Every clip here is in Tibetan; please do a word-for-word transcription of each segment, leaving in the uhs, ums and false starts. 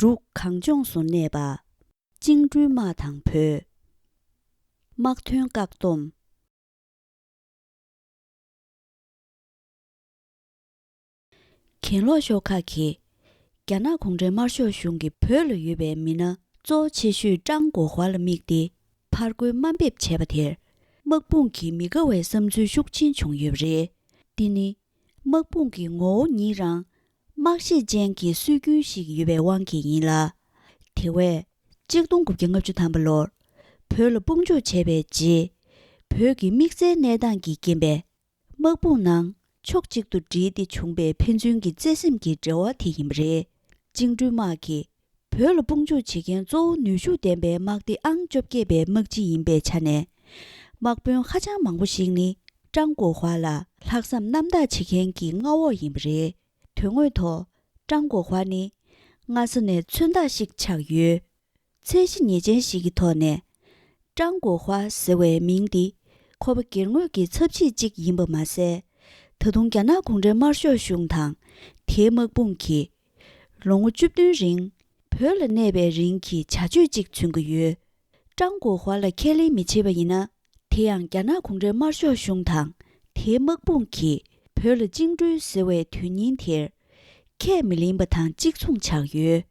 འབྲུག་གངས་ལྗོངས་སུ་གནས་པ། བཅིངས་འགྲོལ་དམག་དང་བོད། དམག་དོན་བཀག་སྡོམ། གྱེན་ལོག་ཤོག་ཁག་གིས་རྒྱ་ནག་གུང་ཁྲན་དམར་ཤོག་གཞུང་གིས་བོད་ལ་ཡོད་པའི་མི་སྣ་གཙོ་ཆེ་ཤོས་ཀྲང་གོ་ཧྭ་ལ་དམིགས་ཏེ་ཕར་རྒོལ་དམའ་འབེབས་བྱས་པ་དེར། དམག་དཔུང་གི་མི་དགའ་བའི་བསམ་ཚུལ་ཤུགས་ཆེན་བྱུང་ཡོད་པ་རེད། འདི་ནི། དམག་དཔུང་གི་ངོ་བོ་ཉིད་རང་དམག་ཤེད་ཅན་གྱི་སྲོལ་རྒྱུན་ཞིག་ཡོད་པའི་དབང་གིས་ཡིན་ལ། དེ་བས། གཅིག་སྟོང་དགུ་བརྒྱ་ལྔ་བཅུ་ཐམ་པ་ལོར་བོད་ལ་དཔུང་འཇུག་བྱས་པའི་རྗེས། བོད་ཀྱི་དམིགས་བསལ་གནས་སྟངས་ཀྱི་རྐྱེན་པས། དམག་དཔུང་ནང་ཕྱོགས་གཅིག་ཏུ་བསྒྲིལ་ཏེ་བྱུང་པའི་ཕན་ཚུན་གྱི་བརྩེ་སེམས་ཀྱི་འབྲེལ་བ་དེ་ཡིན་པ་རེད། བཅིངས་འགྲོལ་དམག་གིས་བོད་ལ་དཔུང་འཇུག་བྱེད་མཁན་གཙོ་བོ་ནུས་ཤུགས་ལྡན་པའི་དམག་སྡེ་ཨང་བཅོ་བརྒྱད་པའི་དམག་སྤྱི་ཡིན་པའི་ཆ་ནས། དམག་དཔོན་ཧ་ཅང་མང་པོ་ཞིག་ནི་ཀྲང་གོ་ཧྭ་ལ་ལྷག་བསམ་རྣམ་དག་བྱེད་མཁན་གྱི་མངའ་འོག་ཡིན་པ་རེད། དོན་དངོས་ཐོག་ཀྲང་གོ་ཧྭ་ནི་སྔ་ས་ནས་མཚོན་རྟགས་ཤིག་ཆགས་ཡོད། ཚད་གཞི་ངེས་ཅན་ཞིག་གི་ཐོག་ནས། ཀྲང་གོ་ཧྭ་ཟེར་བའི་མིང་འདི་ཁོ་པ་སྒེར་ངོས་ཀྱི་ཚབ་བྱེད་ཅིག་ཡིན་པ་མ་ཟད། ད་དུང་རྒྱ་ནག་གུང་ཁྲན་དམར་ཤོག་གཞུང་དང་དེའི་དམག་དཔུང་གིས་ལོ་ངོ་བཅུ་བདུན་རིང་བོད་ལ་གནས་པའི་རིང་གི་བྱ་སྤྱོད་ཅིག་མཚོན་གྱི་ཡོད། ཀྲང་གོ་ཧྭ་ལ་ཁས་ལེན་མི་བྱེད་པ་ཡིན་ན། དེ་ཡང་རྒྱ་ནག་གུང་ཁྲན་དམར་ཤོག་གཞུང་དང་དེའི་དམག་དཔུང་གིས་བོད་ལ་བཅིངས་འགྲོལ་ཟེར་བའི་དོན་སྙིང་དེར་ཁས་མི་ལེན་པ་དང་གཅིག་མཚུངས་ཆགས་ཡོད།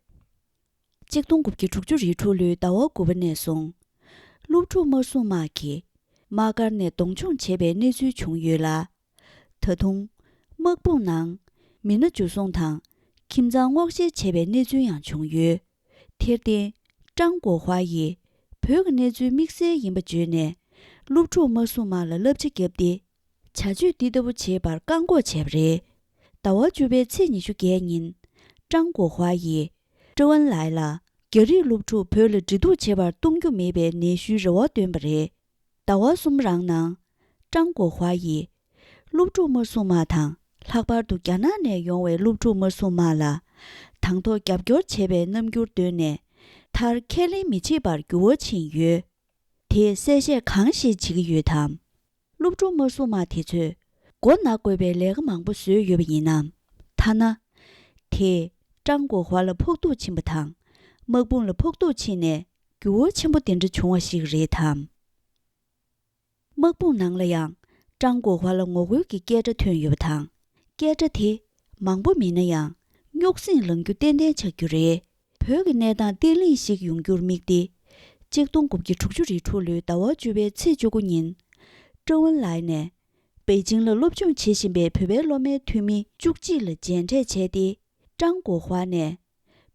གཅིག་སྟོང་དགུ་བརྒྱ་དྲུག་ཅུ་རེ་དྲུག་ལོའི་ཟླ་བ་དགུ་པ་ནས་བཟུང་། སློབ་ཕྲུག་དམར་སྲུང་དམག་གིས་དམག་སྒར་ནས་གདོང་མཆོང་བྱས་པའི་གནས་ཚུལ་བྱུང་ཡོད་ལ། ད་དུང་། དམག་དཔུང་ནང་མི་སྣ་འཇུ་བཟུང་དང་ཁྱིམ་ཚང་སྔོག་བཤེར་བྱས་པའི་གནས་ཚུལ་ཡང་བྱུང་ཡོད། དེར་བརྟེན། ཀྲང་གོ་ཧྭ་ཡིས་བོད་ཀྱི་གནས་ཚུལ་དམིགས་བསལ་ཡིན་པ་བརྗོད་ནས། སློབ་ཕྲུག་དམར་སྲུང་དམག་ལ་བསླབ་བྱ་བརྒྱབ་སྟེ། བྱ་སྤྱོད་འདི་ལྟ་བུ་བྱེད་པར་བཀག་འགོག་བྱས་པ་རེད། ཟླ་བ་བཅུ་པའི་ཚེས་ཉི་ཤུ་བརྒྱད་ཉིན། ཀྲང་གོ་ཧྭ་ཡིས་ཀྲེ་ཝུན་ལའེ་ལ། རྒྱ་རིགས་སློབ་ཕྲུག་བོད་ལ་འགྲོ་འདུག་བྱེད་པར་གཏོང་རྒྱུ་མེད་པའི་ནན་ཞུའི་རེ་བ་བཏོན་པ་རེད། ཟླ་བ་གསུམ་རང་ནང་། ཀྲང་གོ་ཧྭ་ཡིས། སློབ་ཕྲུག་དམར་སྲུང་དམག་དང་། ལྷག་པར་དུ་རྒྱ་ནག་ནས་ཡོང་བའི་སློབ་ཕྲུག་དམར་སྲུང་དམག་ལ། དང་ཐོག་རྒྱབ་སྐྱོར་བྱས་པའི་རྣམ་འགྱུར་བཏོན་ནས། མཐར་ཁས་ལེན་མི་བྱེད་པར་འགྱུར་བ་ཕྱིན་ཡོད། དེས་གསལ་བཤད་གང་ཞིག་བྱེད་ཀྱི་ཡོད་དམ། སློབ་ཕྲུག་དམར་སྲུང་དམག་དེ་ཚོས་མགོ་ན་དགོས་པའི་ལས་ཀ་མང་པོ་བཟོས་ཡོད་པ་ཡིན་ནམ། ཐ་ན། དེས་ཀྲང་གོ་ཧྭ་ལ་ཕོག་ཐུག་ཕྱིན་པ་དང་། དམག་དཔུང་ལ་ཕོག་ཐུག་ཕྱིན་ནས་འགྱུར་བ་ཆེན་པོ་དེ་འདྲ་བྱུང་བ་ཞིག་རེད་དམ། དམག་དཔུང་ནང་ལ་ཡང་ཀྲང་གོ་ཧྭ་ལ་ངོ་རྒོལ་གྱི་སྐད་སྒྲ་ཐོན་ཡོད་པ་དང་། སྐད་སྒྲ་དེ་མང་པོ་མིན་ན་ཡང་རྙོག་ཟིང་ལངས་རྒྱུ་ཏན་ཏན་ཆགས་རྒྱུ་རེད། བོད་ཀྱི་གནས་སྟངས་བརྟན་ལྷིང་ཞིག་ཡོང་རྒྱུར་དམིགས་ཏེ། གཅིག་སྟོང་དགུ་བརྒྱ་དྲུག་ཅུ་རེ་དྲུག་ལོའི་ཟླ་བ་བཅུ་པའི་ཚེས་བཅུ་དགུ་ཉིན། ཀྲེ་ཝུན་ལའེ་ནས་པེ་ཅིང་ལ་སློབ་སྦྱོང་བྱེད་བཞིན་པའི་བོད་པའི་སློབ་མའི་འཐུས་མི་བཅུ་གཅིག་ལ་མཇལ་འཕྲད་བྱས་ཏེ། ཀྲང་གོ་ཧྭ་ནས་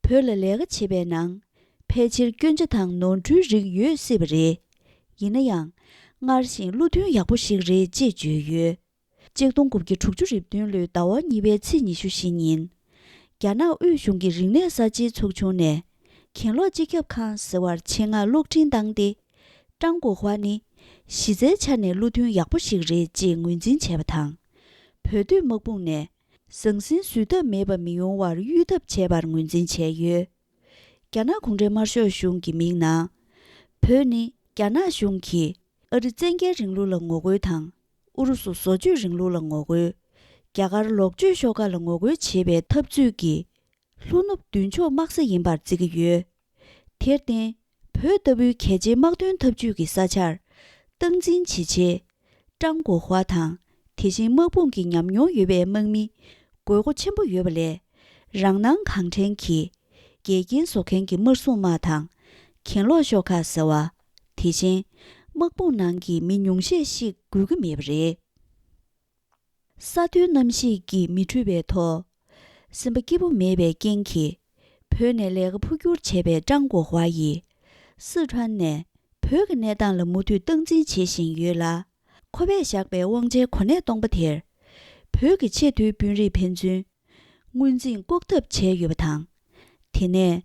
བོད་ལ་ལས་ཀ་བྱེད་པའི་ནང་ཕལ་ཆེར་སྐྱོན་ཆ་དང་ནོར་འཁྲུལ་རིགས་ཡོད་སྲིད་པ་རེད། ཡིན་ན་ཡང་སྔར་བཞིན་བློ་མཐུན་ཡག་པོ་ཞིག་རེད་ཅེས་བརྗོད་ཡོད། གཅིག་སྟོང་དགུ་བརྒྱ་དྲུག་ཅུ་རེ་བདུན་ལོའི་ཟླ་བ་གཉིས་པའི་ཚེས་ཉི་ཤུ་བཞི་ཉིན། རྒྱ་ནག་དབུས་གཞུང་གི་རིག་གནས་གསར་བརྗེའི་ཚོགས་ཆུང་ནས་གྱེན་ལོག་སྤྱི་ཁྱབ་ཁང་ཟེར་བར་ཆེད་མངགས་གློག་འཕྲིན་བཏང་སྟེ། ཀྲང་གོ་ཧྭ་ནི་གཞི་རྩའི་ཆ་ནས་བློ་མཐུན་ཡག་པོ་ཞིག་རེད་ཅེས་ངོས་འཛིན་བྱས་པ་དང་། བོད་སྡོད་དམག་དཔུང་ནས་ཟང་ཟིང་བཟོད་ཐབས་མེད་པ་མི་ཡོང་བར་གཡོལ་ཐབས་བྱས་པར་ངོས་འཛིན་བྱས་ཡོད། རྒྱ་ནག་གུང་ཁྲན་དམར་ཤོག་གཞུང་གི་མིང་ནང་། བོད་ནི་རྒྱ་ནག་གཞུང་གིས་ཨ་རི་བཙན་རྒྱལ་རིང་ལུགས་ལ་ངོ་རྒོལ་དང་། ཨུ་རུ་སུ་བཟོ་བཅོས་རིང་ལུགས་ལ་ངོ་རྒོལ། རྒྱ་གར་ལོག་སྤྱོད་ཤོག་ཁག་ལ་ངོ་རྒོལ་བྱེད་པའི་འཐབ་རྩོད་ཀྱི་ལྷོ་ནུབ་མདུན་ཕྱོགས་དམག་ས་ཡིན་པར་བརྩི་གི་ཡོད། དེར་བརྟེན། བོད་ལྟ་བུའི་གལ་ཆེའི་དམག་དོན་འཐབ་ཇུས་ཀྱི་ས་ཆར་སྟངས་འཛིན་བྱེད་ཆེད། ཀྲང་གོ་ཧྭ་དང་དེ་བཞིན་དམག་དཔུང་གི་ཉམས་མྱོང་ཡོད་པའི་དམག་མི་དགོས་མཁོ་ཆེན་པོ་ཡོད་པ་ལས། རང་སྣང་གང་དྲན་གྱིས་འགལ་རྐྱེན་བཟོ་མཁན་གྱི་དམར་སྲུང་དམག་དང་གྱེན་ལོག་ཤོག་ཁག་ཟེར་བ། དེ་བཞིན་དམག་དཔུང་ནང་གི་མི་ཉུང་ཤས་ཤིག་དགོས་ཀྱི་མེད་པ་རེད། ས་མཐོའི་གནམ་གཤིས་ཀྱིས་མི་འཁྲུགས་པའི་ཐོག་སེམས་པ་སྐྱིད་པོ་མེད་པའི་རྐྱེན་གྱིས། བོད་ནས་ལས་ཀ་འཕུར་སྐྱོར་བྱས་པའི་ཀྲང་གོ་ཧྭ་ཡིས། སི་ཁྲོན་ནས་བོད་ཀྱི་གནས་སྟངས་ལ་མུ་མཐུད་སྟངས་འཛིན་བྱེད་བཞིན་ཡོད་ལ། ཁོ་པས་བཞག་པའི་དབང་ཆའི་གོ་གནས་སྟོང་པ་དེར། བོད་ཀྱི་ཆེས་མཐོའི་དཔོན་རིགས་ཕན་ཚུན་ངོས་འཛིན་ལྐོག་ཐབས་བྱས་ཡོད་པ་དང་། དེ་ནས།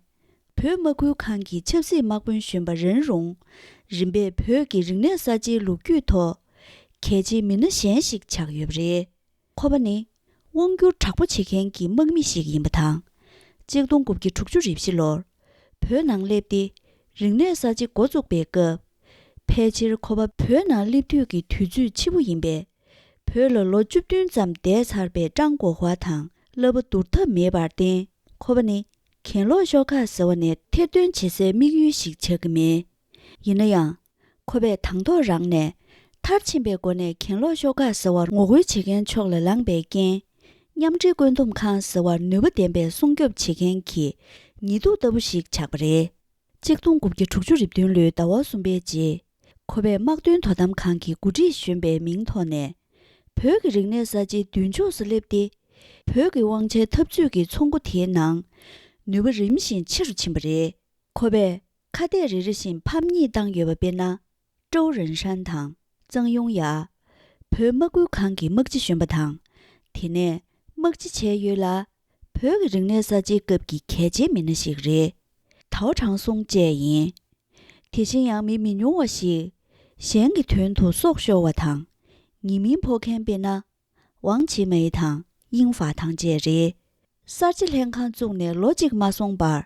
བོད་དམག་ཁུལ་ཁང་གི་ཆབ་སྲིད་དམག་དཔོན་གཞོན་པ་རེན་རུང་། རིམ་པས་བོད་ཀྱི་རིག་གནས་གསར་བརྗེའི་ལོ་རྒྱུས་ཐོག་གལ་ཆེའི་མི་སྣ་གཞན་ཞིག་ཆགས་ཡོད་པ་རེད། ཁོ་པ་ནི་དབང་སྒྱུར་དྲག་པོ་བྱེད་མཁན་གྱི་དམག་མི་ཞིག་ཡིན་པ་དང་། གཅིག་སྟོང་དགུ་བརྒྱ་དྲུག་ཅུ་རེ་བཞི་ལོར་བོད་ནང་སླེབས་ཏེ། རིག་གནས་གསར་བརྗེ་འགོ་བཙུགས་པའི་སྐབས། ཕལ་ཆེར་ཁོ་པ་བོད་ནང་སླེབས་དུས་ཀྱི་དུས་ཚོད་ཕྱི་པོ་ཡིན་པས། བོད་ལ་ལོ་བཅུ་བདུན་ཙམ་བསྡད་ཚར་བའི་ཀྲང་གོ་ཧྭ་དང་བསླབ་པ་བསྡུར་ཐབས་མེད་པར་བརྟེན། ཁོ་པ་ནི་ གྱེན་ལོག་ཤོག་ཁག་ཟེར་བ་ནས་ཐེར་འདོན་བྱེད་སའི་དམིགས་ཡུལ་ཞིག་ཆགས་ཀྱི་མེད། ཡིན་ན་ཡང་། ཁོ་པས་དང་ཐོག་རང་ནས་མཐར་ཕྱིན་པའི་སྒོ་ནས་གྱེན་ལོག་ཤོག་ཁག་ཟེར་བར་ངོ་རྒོལ་བྱེད་མཁན་ཕྱོགས་ལ་ལངས་པའི་རྐྱེན། མཉམ་འབྲེལ་བཀོད་འདོམས་ཁང་ཟེར་བར་ནུས་པ་ལྡན་པའི་སྲུང་སྐྱོབ་བྱེད་མཁན་གྱི་ཉི་གདུགས་ལྟ་བུ་ཞིག་ཆགས་པ་རེད། ཆིག་སྟོང་དགུ་བརྒྱ་དྲུག་ཅུ་རེ་བདུན་ལོའི་ཟླ་བ་གསུམ་པའི་རྗེས། ཁོ་པས་དམག་དོན་དོ་དམ་ཁང་གི་འགོ་ཁྲིད་གཞོན་པའི་མིང་ཐོག་ནས། བོད་ཀྱི་རིག་གནས་གསར་བརྗེའི་མདུན་ཕྱོགས་སུ་སླེབས་ཏེ། བོད་ཀྱི་དབང་ཆའི་འཐབ་རྩོད་ཀྱི་ཚོགས་འགོ་དེའི་ནང་ནུས་པ་རིམ་བཞིན་ཆེ་རུ་ཕྱིན་པ་རེད། ཁོ་པས་ཁ་གཏད་རེ་རེ་བཞིན་ཕམ་ཉེས་བཏང་ཡོད་པ་དཔེར་ན། ཀྲོའུ་རེན་ཧྲན་དང་། ཙང་ཡུང་ཡ། བོད་དམག་ཁུལ་ཁང་གི་དམག་སྤྱི་གཞོན་པ་དང་། དེ་ནས་དམག་སྤྱི་བྱས་ཡོད་ལ། བོད་ཀྱི་རིག་གནས་གསར་བརྗེའི་སྐབས་ཀྱི་གལ་ཆེའི་མི་སྣ་ཞིག་རེད། ཐའོ་ཁྲང་སུང་བཅས་ཡིན། དེ་བཞིན་ཡང་མི་མི་ཉུང་བ་ཞིག་གཞན་གྱི་དོན་དུ་སྲོག་ཤོར་བ་དང་། ཉེས་མིང་ཕོག་མཁན་དཔེར་ན། ཝང་ཆི་མེ་དང་དབྱིང་ཧྥ་ཐང་བཅས་རེད། གསར་བརྗེ་ལྷན་ཁང་བཙུགས་ནས་ལོ་གཅིག་མ་སོང་བར།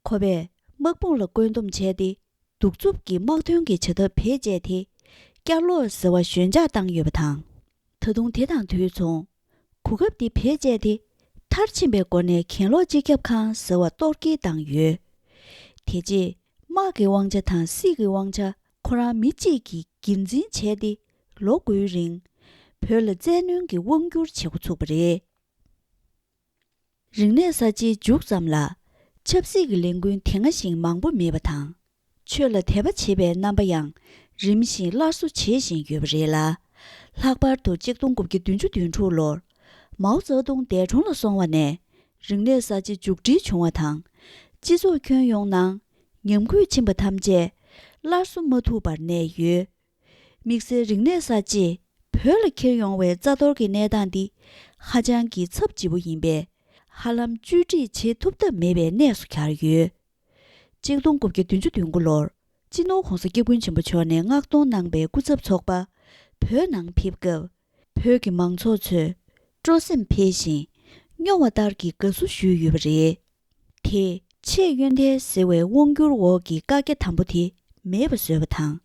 ཁོ་པས་དམག་དཔུང་ལ་བཀོད་འདོམས་བྱས་ཏེ། གདུག་རྩུབ་ཀྱི་དམག་དོན་གྱི་བྱ་ཐབས་བེད་སྤྱད་དེ། བསྐྱར་ལོག་ཟེར་བ་ཞོད་འཇགས་བཏང་ཡོད་པ་དང་། ད་དུང་དེ་དང་དུས་མཚུངས། གོ་སྐབས་འདི་བེད་སྤྱད་དེ། མཐར་ཕྱིན་པའི་སྒོ་ནས་གྱེན་ལོག་སྤྱི་ཁྱབ་ཁང་ཟེར་བ་གཏོར་སྐྱེལ་བཏང་ཡོད། དེ་རྗེས། དམག་གི་དབང་ཆ་དང་སྲིད་ཀྱི་དབང་ཆ་ཁོ་རང་མི་གཅིག་གིས་རྒྱུན་འཛིན་བྱས་ཏེ། ལོ་དགུའི་རིང་། བོད་ལ་བཙན་གནོན་གྱི་དབང་བསྒྱུར་བྱེད་འགོ་ཚུགས་པ་རེད། རིག་གནས་གསར་བརྗེའི་མཇུག་ཙམ་ལ། ཆབ་སྲིད་ཀྱི་ལས་འགུལ་དེ་སྔ་བཞིན་མང་པོ་མེད་པ་དང་། ཆོས་ལ་དད་པ་བྱེད་པའི་རྣམ་པ་ཡང་རིམ་བཞིན་སླར་གསོ་བྱེད་བཞིན་ཡོད་པ་རེད་ལ། ལྷག་པར་དུ་གཅིག་སྟོང་དགུ་བརྒྱ་བདུན་ཅུ་དོན་དྲུག་ལོར། མའོ་ཙེ་ཏུང་འདས་གྲོངས་ལ་སོང་བ་ནས། རིག་གནས་གསར་བརྗེ་མཇུག་སྒྲིལ་བྱུང་བ་དང་། སྤྱི་ཚོགས་ཁྱོན་ཡོངས་ནང་ཉམས་རྒུད་ཕྱིན་པ་ཐམས་ཅད་སླར་གསོ་མ་ཐུབ་པར་གནས་ཡོད། དམིགས་བསལ་རིག་གནས་གསར་བརྗེས་བོད་ལ་འཁྱེར་ཡོང་བའི་རྩ་གཏོར་གྱི་གནས་སྟངས་འདི་ཧ་ཅང་གི་ཚབས་ཆེ་པོ་ཡིན་པས། ཧ་ལམ་བཅོས་སྒྲིག་བྱེད་ཐུབ་ཐབས་མེད་པའི་གནས་སུ་གྱར་ཡོད། གཅིག་སྟོང་དགུ་བརྒྱ་བདུན་ཅུ་དོན་དགུ་ལོར། སྤྱི་ནོར་༧གོང་ས་༧སྐྱབས་མགོན་ཆེན་པོ་མཆོག་ནས་མངགས་གཏོང་གནང་པའི་སྐུ་ཚབ་ཚོགས་པ་བོད་ནང་ཕེབས་སྐབས། བོད་ཀྱི་མང་ཚོགས་ཚོས་སྤྲོ་སེམས་འཕེལ་ཞིང་། སྨྱོ་བ་ལྟར་གྱི་དགའ་བསུ་ཞུས་ཡོད་པ་རེད། དེས་ཆེས་ཡོན་ཏན་ཟེར་བའི་དབང་སྒྱུར་འོག་གི་བཀག་རྒྱ་དམ་པོ་དེ་མེད་པ་བཟོས་པ་དང་།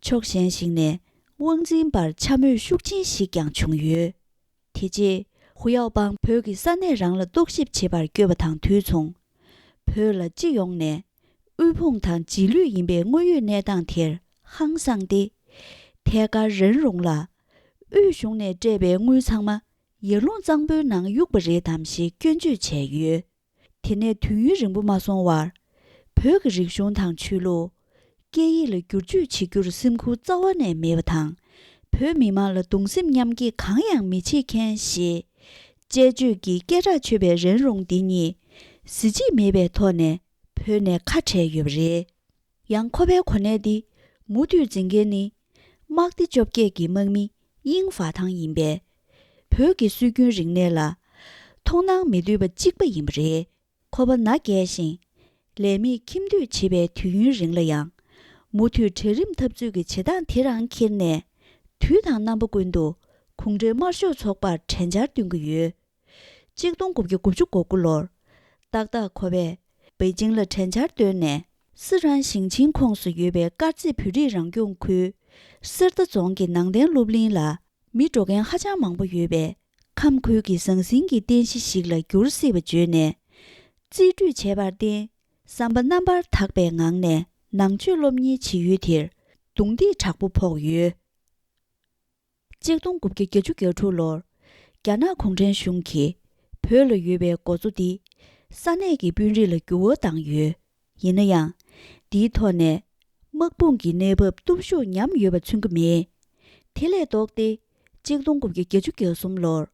ཕྱོགས་གཞན་ཞིག་ནས་དབང་འཛིན་པར་འཕྱ་སྨོད་ཤུགས་ཆེན་ཞིག་ཀྱང་བྱུང་ཡོད། དེ་རྗེས་ཧུ་ཡའོ་པང་བོད་ཀྱི་ས་གནས་རང་ལ་རྟོག་ཞིབ་བྱེད་པར་བསྐྱོད་པ་དང་དུས་མཚུངས། བོད་ལ་སྤྱི་ཡོངས་ནས་དབུལ་ཕོངས་དང་རྗེས་ལུས་ཡིན་པའི་དངོས་ཡོད་གནས་སྟངས་དེར་ཧང་སངས་ཏེ། ཐད་ཀར་རན་རུང་ལ་དབུས་གཞུང་ནས་སྤྲད་པའི་དངུལ་ཚང་མ་ཡར་ཀླུང་གཙང་པོའི་ནང་གཡུགས་པ་རེད་དམ་ཞེས་སྐྱོན་བརྗོད་བྱས་ཡོད། དེ་ནས་དུས་ཡུན་རིང་པོ་མ་སོང་བར། བོད་ཀྱི་རིག་གཞུང་དང་ཆོས་ལུགས། སྐད་ཡིག་ལ་བསྒྱུར་བཅོས་བྱེད་རྒྱུར་སེམས་ཁུར་རྩ་བ་ནས་མེད་པ་དང་། བོད་མི་མང་ལ་གདུང་སེམས་མཉམ་སྐྱེད་གང་ཡང་མི་བྱེད་མཁན་ཞེས། དཔྱད་བརྗོད་ཀྱི་སྐད་གྲགས་ཆོད་པའི་རན་རུང་འདི་ཉིད། གཟི་བརྗིད་མེད་པའི་ཐོག་ནས་བོད་ནས་ཁ་བྲལ་ཡོད་པ་རེད། ཡང་ཁོ་པའི་གོ་གནས་འདི་མུ་མཐུད་འཛིན་མཁན་ནི། དམག་སྡེ་བཅོ་བརྒྱད་ཀྱི་དམག་མི་དབྱིང་ཧྥ་ཐང་ཡིན་པས། བོད་ཀྱི་སྲོལ་རྒྱུན་རིག་གནས་ལ་མཐོང་སྣང་མི་ལྡན་པ་གཅིག་པ་ཡིན་པ་རེད། ཁོ་པ་ན་རྒས་ཤིང་། ལས་མེད་ཁྱིམ་སྡོད་བྱེད་པའི་དུས་ཡུན་རིང་ལ་ཡང་། མུ་མཐུད་གྲལ་རིམ་འཐབ་རྩོད་ཀྱི་བྱེད་སྟངས་དེ་རང་འཁྱེར་ནས། དུས་དང་རྣམ་པ་ཀུན་ཏུ་གུང་ཁྲན་དམར་ཤོག་ཚོགས་པར་དྲན་འཆར་བཏོན་གྱི་ཡོད། གཅིག་སྟོང་དགུ་བརྒྱ་དགུ་བཅུ་གོ་དགུ་ལོར། ཏག་ཏག་ཁོ་པས་པེ་ཅིང་ལ་དྲན་འཆར་བཏོན་ནས། སི་ཁྲོན་ཞིང་ཆེན་ཁོངས་སུ་ཡོད་པའི་དཀར་མཛེས་བོད་རིགས་རང་སྐྱོང་ཁུལ་གསེར་རྟ་རྫོང་གི་ནང་བསྟན་སློབ་གླིང་ལ། མི་འགྲོ་མཁན་ཧ་ཅང་མང་པོ་ཡོད་པས། ཁམས་ཁུལ་གྱི་ཟང་ཟིང་གི་རྟེན་གཞི་ཞིག་ལ་འགྱུར་སྲིད་པ་བརྗོད་ནས། རྩིས་སྤྲོད་བྱས་པར་བརྟེན། བསམ་པ་རྣམ་པར་དག་པའི་ངང་ནས་ནང་ཆོས་སློབ་གཉེར་བྱེད་ཡུལ་དེར་རྡུང་རྡེག་དྲག་པོ་ཕོག་ཡོད། གཅིག་སྟོང་དགུ་བརྒྱ་བརྒྱད་ཅུ་གྱ་དྲུག་ལོར། རྒྱ་ནག་གུང་ཁྲན་གཞུང་གིས་བོད་ལ་ཡོད་པའི་འགོ་གཙོ་འདི་ས་གནས་ཀྱི་དཔོན་རིགས་ལ་འགྱུར་བ་བཏང་ཡོད། ཡིན་ན་ཡང་། འདིའི་ཐོག་ནས་དམག་དཔུང་གི་གནས་བབ་སྟོབས་ཤུགས་ཉམས་ཡོད་པ་མཚོན་གྱི་མེད། དེ་ལས་ལྡོག་སྟེ། གཅིག་སྟོང་དགུ་བརྒྱ་བརྒྱད་ཅུ་གྱ་གསུམ་ལོར།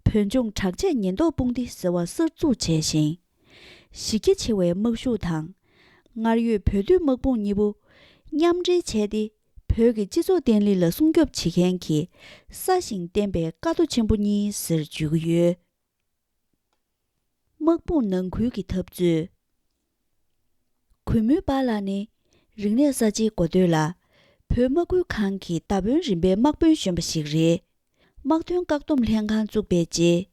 བོད་ལྗོངས་དྲག་ཆས་ཉེན་རྟོག་དཔུང་སྡེ་ཟེར་བ་གསར་འཛུགས་བྱས་ཤིང་། གཞི་རྒྱ་ཆེ་བའི་དམག་ཤུགས་དང་། སྔར་ཡོད་བོད་མདོས་དམག་དཔུང་གཉིས་པོ་མཉམ་འབྲེལ་བྱས་ཏེ། བོད་ཀྱི་སྤྱི་ཚོགས་བརྟན་ལྷིང་ལ་སྲུང་སྐྱོབ་བྱེད་མཁན་གྱི་སྲ་ཞིང་བརྟན་པའི་ཀ་རྡོ་ཆེན་པོ་གཉིས་ཟེར་བརྗོད་ཀྱི་ཡོད། དམག་དཔུང་ནང་ཁུལ་གྱི་འཐབ་རྩོད། གུས་མོ་པཱ་ལགས་ནི་རིག་གནས་གསར་བརྗེའི་འགོ་སྟོད་ལ་བོད་དམག་ཁུལ་ཁང་གི་མདའ་དཔོན་རིམ་པའི་དམག་དཔོན་གཞོན་པ་ཞིག་རེད། དམག་དོན་བཀག་སྡོམ་ལྷན་ཁང་བཙུགས་པའི་རྗེས།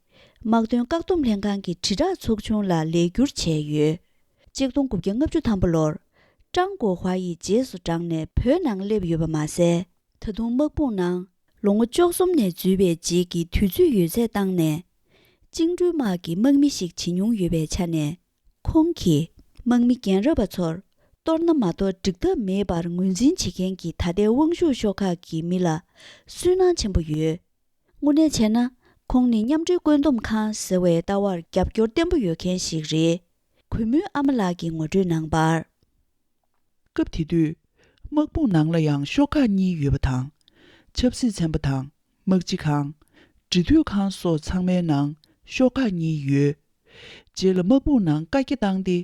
དམག་དོན་བཀག་སྡོམ་ལྷན་ཁང་གི་དྲིལ་བསྒྲགས་ཚོགས་ཆུང་ལ་ལས་བསྒྱུར་བྱས་ཡོད། གཅིག་སྟོང་དགུ་བརྒྱ་ལྔ་བཅུ་ཐམ་པ་ལོར། ཀྲང་གོ་ཧྭ་ཡི་རྗེས་སུ་འབྲངས་ནས་བོད་ནང་སླེབས་ཡོད་པ་མ་ཟད། ད་དུང་དམག་དཔུང་ནང་ལོ་ངོ་བཅུ་གསུམ་ནས་འཛུལ་བའི་རྗེས་ཀྱི་དུས་ཚོད་ཡོད་ཚད་བཏང་ནས། བཅིངས་འགྲོལ་དམག་གི་དམག་མི་ཞིག་བྱེད་མྱོང་ཡོད་པའི་ཆ་ནས། ཁོང་གིས་དམག་མི་རྒན་རབས་པ་ཚོར་གཏོར་ན་མ་གཏོགས་འགྲིག་ཐབས་མེད་པར་ངོས་འཛིན་བྱེད་མཁན་གྱི་ད་ལྟའི་དབང་ཤུགས་ཤོག་ཁག་གི་མི་ལ་སུན་སྣང་ཆེན་པོ་ཡོད། དངོས་གནས་བྱས་ན། ཁོང་ནི་མཉམ་འབྲེལ་བཀོད་འདོམས་ཁང་ཟེར་བའི་ལྟ་བར་རྒྱབ་སྐྱོར་བརྟན་པོ་ཡོད་མཁན་ཞིག་རེད། གུས་མོའི་ཨ་མ་ལགས་ཀྱིས་ངོ་སྤྲོད་གནང་བར། སྐབས་དེ་དུས། དམག་དཔུང་ནང་ལ་ཡང་ཤོག་ཁག་གཉིས་ཡོད་པ་དང་། ཆབ་སྲིད་ཚན་པ་དང་། དམག་སྤྱི་ཁང་། འབྲེལ་མཐུད་ཁང་སོགས་ཚང་མའི་ནང་ཤོག་ཁག་གཉིས་ཡོད། རྗེས་ལ་དམག་དཔུང་ནང་བཀའ་རྒྱ་བཏང་སྟེ།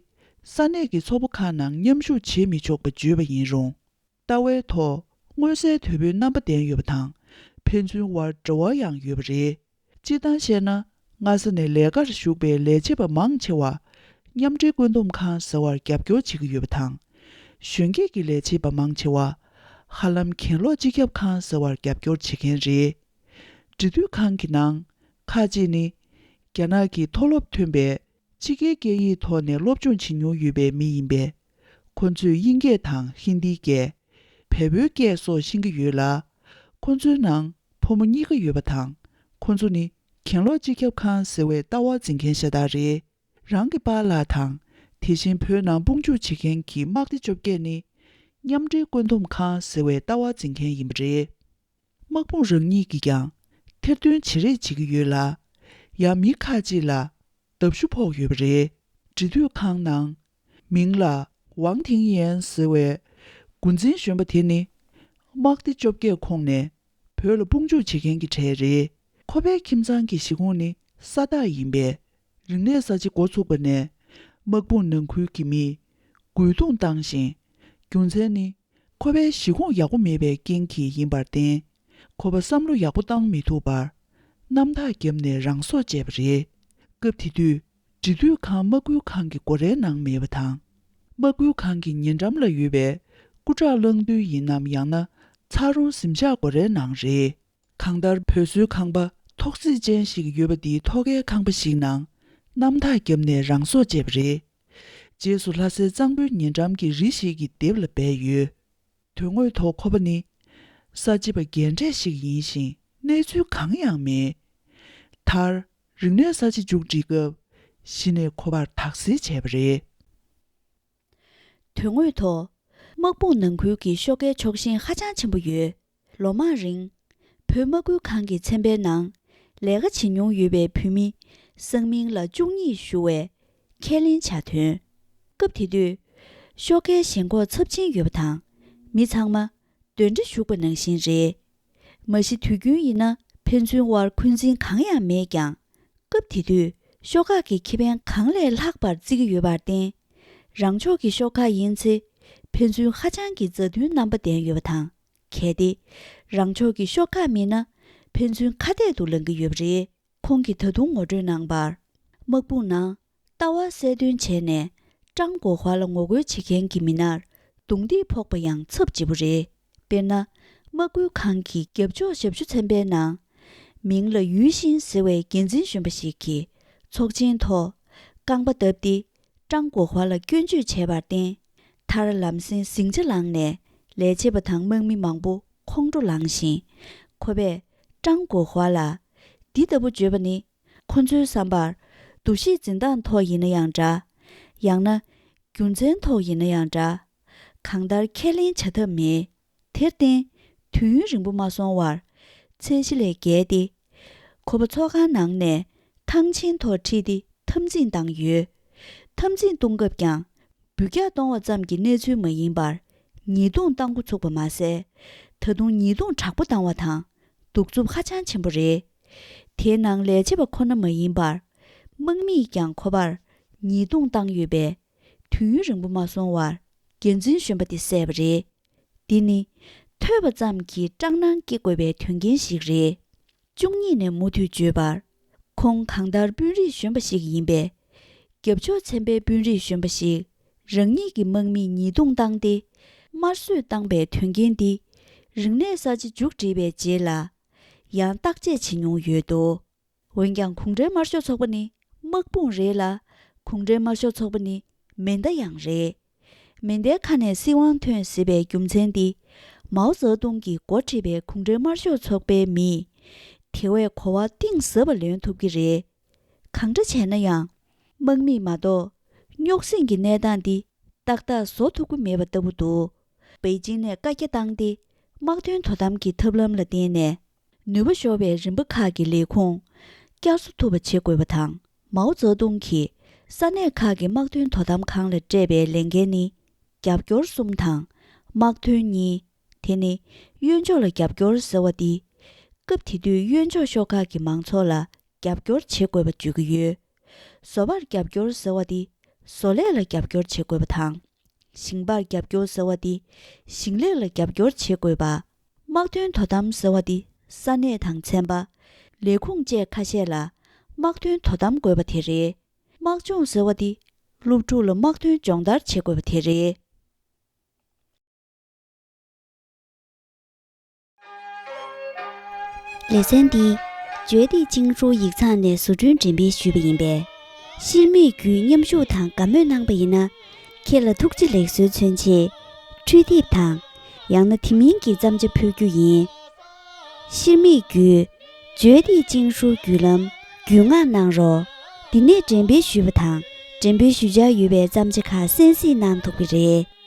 ས་གནས་ཀྱི་ཚོགས་པ་ཁག་ནང་མཉམ་ཞུགས་བྱེད་མི་ཆོག་པ་བརྗོད་པ་ཡིན་རུང་། ལྟ་བའི་ཐོག་མངོན་གསལ་དོད་པོའི་རྣམ་པ་ལྡན་ཡོད་པ་དང་། ཕན་ཚུན་དབར་འབྲེལ་བ་ཡང་ཡོད་པ་རེད། སྤྱིར་བཏང་བཤད་ན། སྔ་ས་ནས་ལས་ཀར་ཞུགས་པའི་ལས་བྱེད་པ་མང་ཆེ་བ། མཉམ་འབྲེལ་བཀོད་འདོམས་ཁང་ཟེར་བར་རྒྱབ་སྐྱོར་བྱེད་ཀྱི་ཡོད་པ་དང་། གཞོན་སྐྱེས་ཀྱི་ལས་བྱེད་པ་མང་ཆེ་བ། ཧ་ལམ་གྱེན་ལོག་སྤྱི་ཁྱབ་ཁང་ཟེར་བར་རྒྱབ་སྐྱོར་བྱེད་མཁན་རེད། འབྲེལ་མཐུད་ཁང་གི་ནང་། ཁག་ཅིག་ནི། རྒྱ་ནག་གི་མཐོ་སློབ་ཐོན་པའི། ཕྱི་རྒྱལ་སྐད་ཡིག་ཐོག་ནས་སློབ་སྦྱོང་བྱེད་མྱོང་ཡོད་པའི་མི་ཡིན་པས། ཁོ་ཚོས་དབྱིན་སྐད་དང་ཧིན་དིའི་སྐད། བལ་པོའི་སྐད་སོགས་ཤེས་ཀྱི་ཡོད་ལ། ཁོ་ཚོའི་ནང་ཕོ་མོ་གཉིས་ཀ་ཡོད་པ་དང་། ཁོ་ཚོ་ནི་གྱེན་ལོག་སྤྱི་ཁྱབ་ཁང་ཟེར་བའི་ལྟ་བ་འཛིན་མཁན་ཤ་སྟག་རེད། རང་གི་པཱ་ལགས་དང་། དེ་བཞིན་བོད་ནང་དཔུང་འཇུག་བྱེད་མཁན་གྱི་དམག་སྡེ་བཅོ་བརྒྱད་ནི། མཉམ་འབྲེལ་བཀོད་འདོམས་ཁང་ཟེར་བའི་ལྟ་བ་འཛིན་མཁན་ཡིན་པ་རེད། དམག་དཔུང་རང་ཉིད་ཀྱིས་ཀྱང་ཐེར་འདོན་བྱེད་རེས་བྱེད་ཀྱི་ཡོད་ལ། ཡང་མི་ཁག་ཅིག་ལ་བརྡབ་གཞུ་ཕོག་ཡོད་པ་རེད། འབྲེལ་མཐུད་ཁང་ནང་། མིང་ལ་ཝང་ཐིང་ཡན་ཟེར་བའི་འགོ་འཛིན་གཞོན་པ་དེ་ནི། དམག་སྡེ་བཅོ་བརྒྱད་ཁོངས་ནས་བོད་ལ་དཔུང་འཇུག་བྱེད་མཁན་གྱི་གྲས་རེད། ཁོ་པའི་ཁྱིམ་ཚང་གི་གཞིས་ཁོངས་ནི་ས་བདག་ཡིན་པས། རིག་གནས་གསར་བརྗེ་འགོ་ཚུགས་པ་ནས། དམག་དཔུང་ནང་ཁུལ་གྱི་མིས་རྒོལ་རྡུང་བཏང་ཞིང་། རྒྱུ་མཚན་ནི། ཁོ་པའི་གཞིས་ཁོངས་ཡག་པོ་མེད་པའི་རྐྱེན་གྱིས་ཡིན་པར་བརྟེན། ཁོ་པ་བསམ་བློ་ཡག་པོ་བཏང་མི་ཐུབ་པར། གནམ་ཐག་བརྒྱབ་ནས་རང་སྲོག་བཅད་པ་རེད། སྐབས་དེ་དུས། འབྲེལ་མཐུད་ཁང་དམག་ཁུལ་ཁང་གི་སྒོ་རའི་ནང་མེད་པ་དང་། དམག་ཁུལ་ཁང་གི་ཉེ་འགྲམ་ལ་ཡོད་པའི་སྐུ་དྲག་གླང་རྡོལ་ཡིན་ནམ། ཡང་ན་ཚ་རོང་གཟིམ་ཤག་སྒོ་རའི་ནང་རེད། གང་ལྟར་བོད་བཟོའི་ཁང་པ་ཐོག་བརྩེགས་ཅན་ཞིག་ཡོད་པ་འདིའི་ཐོག་ཁའི་ཁང་པ་ཞིག་ནང་གནམ་ཐག་བརྒྱབ་ནས་རང་སྲོག་བཅད་པ་རེད། རྗེས་སུ་ལྷ་སའི་གཙང་པོའི་ཉེ་འགྲམ་གྱི་རི་ཞིག་གི་ལྡེབས་ལ་སྦས་ཡོད། དོན་དངོས་ཐོག་ཁོ་པ་ནི་གསར་བརྗེ་པ་རྒན་གྲས་ཤིག་ཡིན་ཞིང་གནས་ཚུལ་གང་ཡང་མེད། མཐར། རིག་གནས་གསར་བརྗེ་མཇུག་སྒྲིལ་སྐབས་གཞི་ནས་ཁོ་པར་དག་སེལ་བྱས་པ་རེད། དོན་དངོས་ཐོག་དམག་དཔུང་ནང་ཁུལ་གྱི་ཤོག་ཁའི་ཕྱོགས་ཞེན་ཧ་ཅང་ཆེན་པོ་ཡོད། ལོ་མང་རིང་། བོད་དམག་ཁུལ་ཁང་གི་ཚན་པའི་ནང་ལས་ཀ་བྱེད་མྱོང་ཡོད་པའི་བུད་མེད་གསང་མིང་ལ་བཅུ་གཉིས་ཞུ་བས་ཁས་ལེན་བྱ་དོན། སྐབས་དེ་དུས། ཤོག་ཁའི་ཞེན་ཁོག་ཚབས་ཆེན་ཡོད་པ་དང་། མི་ཚང་མ་གདོན་འདྲེ་ཞུགས་པ་ནང་བཞིན་རེད། མ་གཞི་དུས་རྒྱུན་ཡིན་ན་ཕན་ཚུན་དབར་འཁོན་འཛིན་གང་ཡང་མེད་ཀྱང་། སྐབས་དེ་དུས་ཤོག་ཁག་གི་ཁེ་ཕན་གང་ལས་ལྷག་པར་བརྩི་གི་ཡོད་པར་བརྟེན། རང་ཕྱོགས་ཀྱི་ཤོག་ཁག་ཡིན་ཚེ་ཕན་ཚུན་ཧ་ཅང་གི་མཛའ་མཐུན་རྣམ་པ་ལྡན་ཡོད་པ་དང་། གལ་ཏེ་རང་ཕྱོགས་ཀྱི་ཤོག་ཁག་མིན་ན་ཕན་ཚུན་ཁ་གཏད་དུ་ལངས་ཀྱི་ཡོད་པ་རེད། ཁོང་གིས་ད་དུང་ངོ་སྤྲོད་གནང་བར། དམག་དཔུང་ནང་ལྟ་བ་གསལ་སྟོན་བྱས་ནས་ཀྲང་གོ་ཧྭ་ལ་ངོ་རྒོལ་བྱེད་མཁན་གྱི་མི་སྣར་རྡུང་རྡེག་ཕོག་པ་ཡང་ཚབས་ལྗིད་པོ་རེད། དཔེར་ན། དམག་ཁུལ་ཁང་གི་རྒྱབ་ཕྱོགས་ཞབས་ཞུ་ཚན་པའི་ནང་། མིང་ལ་ཡུས་ཤིན་ཟེར་བའི་འགན་འཛིན་གཞོན་པ་ཞིག་གིས་ཚོགས་ཆེན་ཐོག་རྐང་པ་བརྡབས་ཏེ་ཀྲང་གོ་ཧྭ་ལ་སྐྱོན་བརྗོད་བྱས་པར་བརྟེན། མཐར་ལམ་སེང་ཟིང་ཆ་ལངས་ནས་ལས་བྱེད་པ་དང་དམག་མི་མང་པོ་ཁོང་ཁྲོ་ལངས་ཤིང་། ཁོ་པས་ཀྲང་གོ་ཧྭ་ལ་འདི་ལྟ་བུ་བརྗོད་པ་ནི། ཁོ་ཚོའི་བསམ་པར། འདུ་ཤེས་འཛིན་སྟངས་ཐོག་ཡིན་ན་ཡང་འདྲ། ཡང་ན། རྒྱུ་མཚན་ཐོག་ཡིན་ན་ཡང་འདྲ། གང་ལྟར་ཁས་ལེན་བྱ་ཐབས་མེད། དེར་བརྟེན། དུས་ཡུན་རིང་པོ་མ་སོང་བར། ཚད་གཞི་ལས་བརྒལ་ཏེ། ཁོ་པ་ཚོགས་ཁང་ནང་ནས་ཐང་ཆེན་ཐོག་ཁྲིད་དེ་འཐབ་འཛིང་བཏང་ཡོད། འཐབ་འཛིང་གཏོང་སྐབས་ཀྱང་། འབུད་རྒྱག་གཏོང་བ་ཙམ་གྱི་གནས་ཚུལ་མ་ཡིན་པར། ཉེས་རྡུང་བཏང་འགོ་ཚུགས་པ་མ་ཟད། ད་དུང་ཉེས་རྡུང་དྲག་པོ་བཏང་བ་དང་། གདུག་རྩུབ་ཧ་ཅང་ཆེན་པོ་རེད། དེའི་ནང་ལས་བྱེད་པ་ཁོ་ན་མ་ཡིན་པར། དམག་མིས་ཀྱང་ཁོ་པར་ཉེས་རྡུང་བཏང་ཡོད་པས། དུས་ཡུན་རིང་པོ་མ་སོང་བར། འགན་འཛིན་གཞོན་པ་དེ་བསད་པ་རེད། འདི་ནི་ཐོས་པ་ཙམ་གྱིས་སྐྲག་སྣང་སྐྱེ་དགོས་པའི་དོན་རྐྱེན་ཞིག་རེད། བཅུ་གཉིས་ནས་མུ་མཐུད་བརྗོད་པར། ཁོང་གང་ལྟར་དཔོན་རིགས་གཞོན་པ་ཞིག་ཡིན་པས། རྒྱབ་ཕྱོགས་ཚན་པའི་དཔོན་རིགས་གཞོན་པ་ཞིག་རང་ཉིད་ཀྱི་དམག་མིས་ཉེས་རྡུང་བཏང་སྟེ། དམར་གསོད་བཏང་པའི་དོན་རྐྱེན་འདི། རིག་གནས་གསར་བརྗེ་མཇུག་བསྒྲིལ་བའི་རྗེས་ལ། ཡང་བརྟག་དཔྱད་བྱེད་མྱོང་ཡོད་དོ། འོན་ཀྱང་གུང་ཁྲན་དམར་ཤོག་ཚོགས་པ་ནི་དམག་དཔུང་རེད་ལ། གུང་ཁྲན་དམར་ཤོག་ཚོགས་པ་ནི་མེ་མདའ་ཡང་རེད། མེ་མདའི་ཁ་ནས་སྲིད་དབང་ཐོན་སྲིད་པའི་རྒྱུ་མཚན་འདི། མའོ་ཙེ་ཏུང་གིས་འགོ་ཁྲིད་པའི་གུང་ཁྲན་དམར་ཤོག་ཚོགས་པའི་མིས། དེ་བས་གོ་བ་གཏིང་ཟབ་པ་ལོན་ཐུབ་ཀྱི་རེད། གང་འདྲ་བྱས་ན་ཡང་། དམག་མིས་མ་གཏོགས། རྙོག་ཟིང་གི་གནས་སྟངས་འདི་ཏག་ཏག་བཟོ་ཐུབ་ཀྱི་མེད་པ་ལྟ་བུ་འདུག་པེ་ཅིང་ནས་བཀའ་རྒྱ་བཏང་སྟེ། དམག་དོན་དོ་དམ་གྱི་ཐབས་ལམ་ལ་བརྟེན་ནས། ནུས་པ་ཤོར་བའི་རིམ་པ་ཁག་གི་ལས་ཁུངས་བསྐྱར་གསོ་ཐུབ་པ་བྱེད་དགོས་པ་དང་། མའོ་ཙེ་ཏུང་གིས་ས་གནས་ཁག་གི་དམག་དོན་དོ་དམ་ཁང་ལ་སྤྲད་པའི་ལས་འགན་ནི། རྒྱབ་སྐྱོར་གསུམ་དང་། དམག་དོན་གཉིས། དེ་ནི། གཡོན་ཕྱོགས་ལ་རྒྱབ་སྐྱོར་ཟེར་བ་འདི། སྐབས་དེ་དུས་གཡོན་ཕྱོགས་ཤོག་ཁག་གི་མང་ཚོགས་ལ་རྒྱབ་སྐྱོར་བྱེད་དགོས་པ་བརྗོད་ཀྱི་ཡོད། བཟོ་པར་རྒྱབ་སྐྱོར་ཟེར་བ་འདི། བཟོ་ལས་ལ་རྒྱབ་སྐྱོར་བྱེད་དགོས་པ་དང་། ཞིང་པར་རྒྱབ་སྐྱོར་ཟེར་བ་འདི། ཞིང་ལས་ལ་རྒྱབ་སྐྱོར་བྱེད་དགོས་པ། དམག་དོན་དོ་དམ་ཟེར་བ་འདི། ས་གནས་དང་ཚན་པ། ལས་ཁུངས་བཅས་ཁ་ཤས་ལ། དམག་དོན་དོ་དམ་དགོས་པ་དེ་རེད། དམག་སྦྱོང་ཟེར་བ་འདི། སློབ་ཕྲུག་ལ་དམག་དོན་སྦྱོང་བརྡར་བྱེད་དགོས་པ་དེ་རེད། ལེ་ཚན་འདི། ཇོའེ་ཏི་ཅིང་ཧྲུའུ་ཡིག་ཚང་ནས་བཟོ་སྐྲུན་འགྲེམས་སྤེལ་ཞུས་པ་ཡིན་པས། ཤེལ་མིག་བརྒྱུད་མཉམ་ཞུགས་དང་དགའ་མོས་གནང་པ་ཡིན་ན། ཁྱེད་ལ་ཐུགས་རྗེ་ལེགས་གསོལ་མཚོན་ཆེད། འཕྲུལ་དེབ་དང་། ཡང་ན་དེ་མིན་གྱི་བརྩམས་བྱ་ཕུལ་རྒྱུ་ཡིན། ཤེལ་མིག་བརྒྱུད། ཇོའེ་ཏི་ཅིང་ཧྲུའུ་བརྒྱུད་ལམ། བརྒྱུད་མངགས་གནང་རོགས། འདི་ནས་འགྲེམས་སྤེལ་ཞུས་པ་དང་། འགྲེམས་སྤེལ་ཞུ་འཆར་ཡོད་པའི་བརྩམས་བྱ་ཁག་གསན་གཟིགས་གནང་ཐུབ་ཀྱི་རེད།